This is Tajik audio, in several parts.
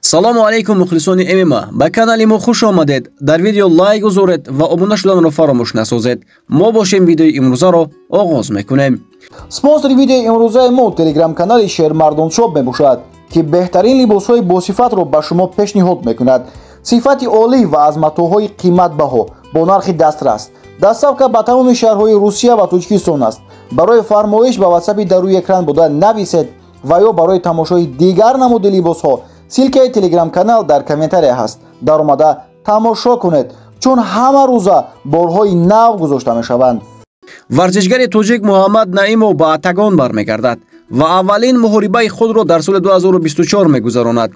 Салому алейкум, мухлисони ММА. Ба канали мо хуш омадед. Дар видео лайк гузоред ва обуна шуданро фаромӯш насозед. Мо бошем, видеои имрӯзаро оғоз мекунем. Спонсори видеои имрӯзаи мо телеграм-канали Шермардоншоп мебошад, ки беҳтарин либосҳои босифатро ба шумо пешниҳод мекунад. Сифати олӣ ва аз матоъҳои қиматбаҳо бо нархи дастрас. Доставка ба тамоми шаҳрҳои Русия ва Тоҷикистон аст. Барои фармоиш ба ватсапи дар рӯи экран буда нависед ва ё барои тамошои дигар намуди либосҳо ссылка и телеграм-канал дар комментария ҳаст. Даромада тамошо кунед, чун ҳама рӯза борҳои нав гузошта мешаванд. Варзишгари тоҷик Муҳаммад Наимов ба октагон бармегардад ва аввалин муҳорибаи худро дар соли 2024 мегузаронад.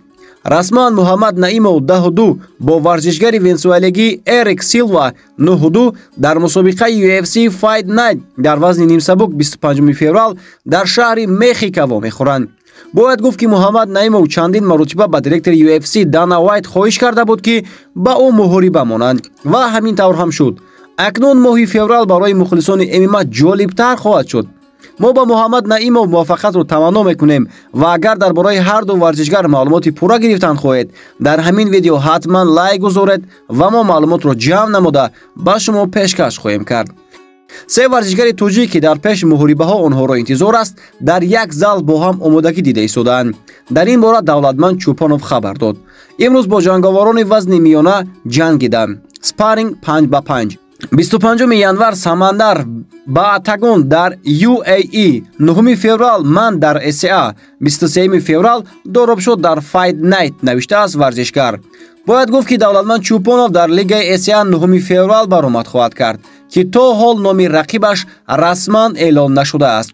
Расман Муҳаммад Наимов 10-2 бо варзишгари венесуэлагӣ Эрик Силва 9-2 дар мусобиқаи UFC Fight Night дар вазни нимсабук 25 феврал дар шаҳри Мехико вомехӯранд. Бояд гуфт, ки Муҳаммад Наимов чандин маротиба ба директори UFC Дана Уайт хоҳиш карда буд, ки ба ӯ муҳориба монанд, ва ҳамин тавр ҳам шуд. Акнун моҳи феврал барои мухлисони ММА ҷолибтар хоҳад шуд. Мо ба Муҳаммад Наимов муваффақиятро таманно мекунем ва агар дар бораи ҳар ду варзишгар маълумоти пурра гирифтан хоҳед, дар ҳамин видео ҳатман лайк гузоред ва мо маълумотро ҷамъ намуда ба шумо пешкаш хоҳем кард. Се варзишгари тоҷик, ки дар пеш муҳорибаҳо онҳоро интизор аст, дар як зал бо ҳам омодагӣ дида истодаанд. Дар ин бора Давлатманд Чӯпонов хабар дод. Имрӯз бо ҷанговарони вазни миёна ҷангидам, спарринг 5 ба 5. 25 январ Самандар ба октагон дар UAE, 9 феврал ман дар СА, 23 феврал Доробшо дар Fight Night, навиштааст варзишгар. Бояд гуфт, ки Давлатманд Чӯпонов дар лигаи СА 9 феврал баромад хоҳад кард, ки то ҳол номи рақибаш расман эълон нашудааст.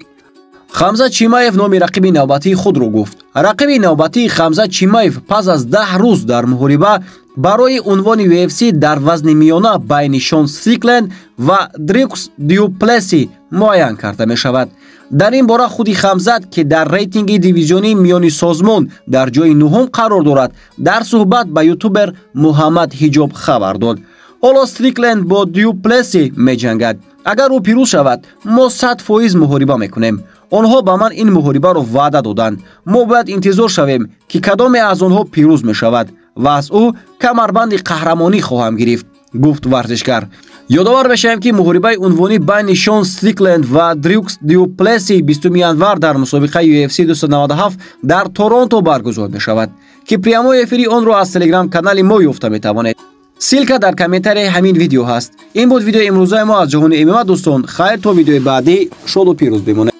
Хамзат Чимаев номи рақиби навбатии худро гуфт. Рақиби навбатии Хамзат Чимаев пас аз 10 рӯз дар муҳориба барои унвони UFC дар вазни миёна байни Шон Стрикленд ва Дрюкс Дюплеси муайян карда мешавад. Дар ин бора худи Хамзат, ки дар рейтинги дивизионии миёни созмон дар ҷои нуҳум қарор дорад, дар суҳбат ба ютубер Муҳаммад Ҳиҷоб хабар дод. Ҳоло Стрикленд бо Дюплеси меҷангад. Агар ӯ пирӯз шавад, мо 100% муҳориба мекунем. Онҳо ба ман ин муҳорибаро ваъда доданд. Мо бояд интизор шавем, ки кадоме аз онҳо пирӯз мешавад ва аз ӯ камарбанди қаҳрамонӣ хоҳам гирифт, гуфт варзишгар. Ёдовар мешавем, ки муҳорибаи унвонӣ байни Шон Стрикленд ва Дрюкс Дюплеси 20 январ дар мусобиқаи UFC 297 дар Торонто баргузор мешавад, ки прямой эфири онро аз телеграм-канали мо ёфта метавонед. Ссылка дар комментарияи ҳамин видео ҳаст. Ин буд видеои имрӯзаи мо аз ҷаҳони ММА. Дӯстон, хайр, то видеои баъдӣ, шоду пирӯз бимонед.